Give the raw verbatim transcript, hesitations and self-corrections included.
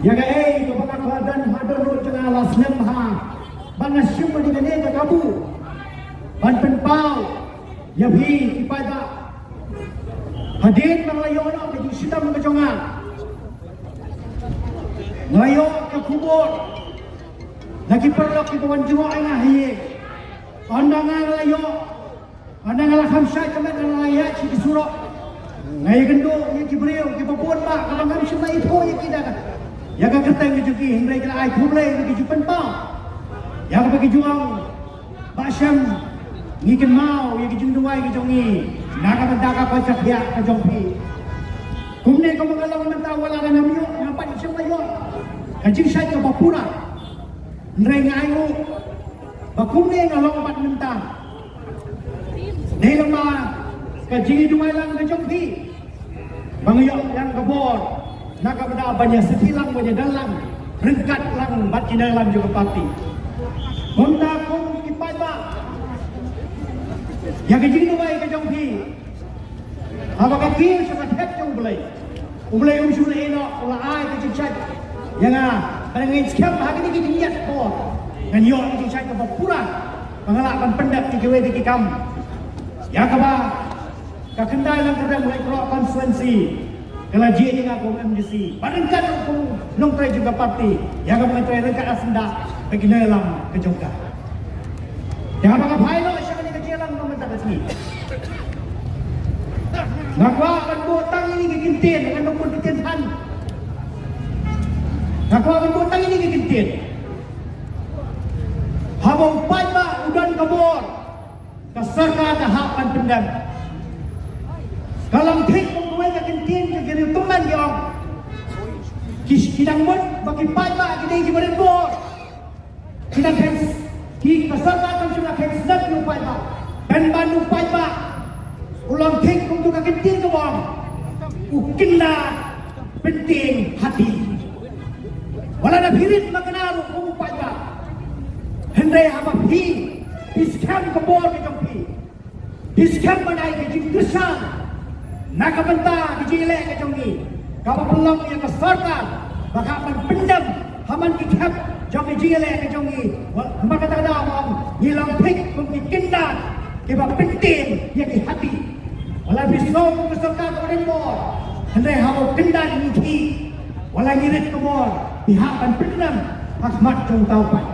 Ïa kaei kaba nga kwah don ha dohnud jong nga la snem ha, ba nga shim ïa kane ka kabu ban pynpaw ïa phi ki paidbah. Hadien ba nga la ïoh noh ka jingshitom ka jong nga, nga la ïoh ka khubor na ki paralok kiba wan jngoh ïa nga ha ïing. Ynda nga la ïoh, ynda nga la kham shait ka met, nga la ïaid sha ki surok, nga ïakynduh ïa ki briew kiba bun bah kaba ngam shym la ithuh ïa ki da ka, ïa ka kyrteng ka jong ki, hynrei ki la ai khublei ïa ki, ju pynpaw ïa kaba ki ju ong ba shem ngi kynmaw ïa ki jingduwai ki jong ngi na ka bynta ka koit ka khiah ka jong phi. Kumne kumba nga long mynta, wat la ngam ïoh, ngam pat shym la ïoh ka jingshait kaba pura, hynrei nga ainguh ba kumne nga long pat mynta. Dei lyngba ka jingïaduwai lang ka jong phi ba nga ïoh ïa ka bor na ka bynta ban ïa sethi lang, ban ïa don lang ryngkat lang bad ki nongïalam jong ka party. Kumta kum ki paidbah, ïa ka jingduwai ka jong phi, haba ka kiew sha ka thet jong U Blei, U Blei um shu leh ïa u, u la ai ka jingshait ïa nga. Ba nga ngeit skhem ha kine ki jingïaid por ngan ïoh ka jingshait kaba pura ba nga lah ban pyndep ïa kiwei de ki kam. Ïa kaba ka khyndai lang kyrdan Laitkroh constituency ka la jied ïa nga kum MDC, bad ryngkat ruh kum nongtrei jong ka party, ïa kaba nga trei ryngkat ha syndah bad ki nongïalam ka jong ka. Ïa kaba nga phai noh sha kane ka jingïalang na ka bynta ka sngi, nga kwah ban buh tang ïa kine ki kyntien, ngan ym bun kyntien than. Nga kwah ban buh tang ïa kine ki kyntien. Haba u paidbah u don ka bor, ka sorkar ka hap ban pyndem. Ka long thik kum kawei ka kyntien ka ki riew tymmen ki ong, ki, ki dang mut ba ki paidbah ki dei kiba rit bor. Ki dang khein, ki, ka sorkar kam shym la khein snem ïa u paidbah. Pynban u paidbah u long thik kum ka kyntien kaba ong, u kyndat pyntieng hati. Wat la da phi rit makna ruh kum u paidbah, hynrei haba phi, phi skhem ka bor ka jong phi, phi skhem ban ai ka jingkyrshan na ka bynta ka jingïaleh ka jong ngi, kaba pynlong ïa ka sorkar ba ka ban pyndem ha man ki khep jong ka jingïaleh ka jong ngi. Wat, namar kata ka daw ba ong, ngi long thik kum ki kyndat kiba pyntieng ïa ki hati. Wat la phi sngew kum ka sorkar kaba rit bor, hynrei haba u kyndat ngi khih, wat la ngi rit ka bor, phi hap ban pyndem ha khmat jong uta u paidbah.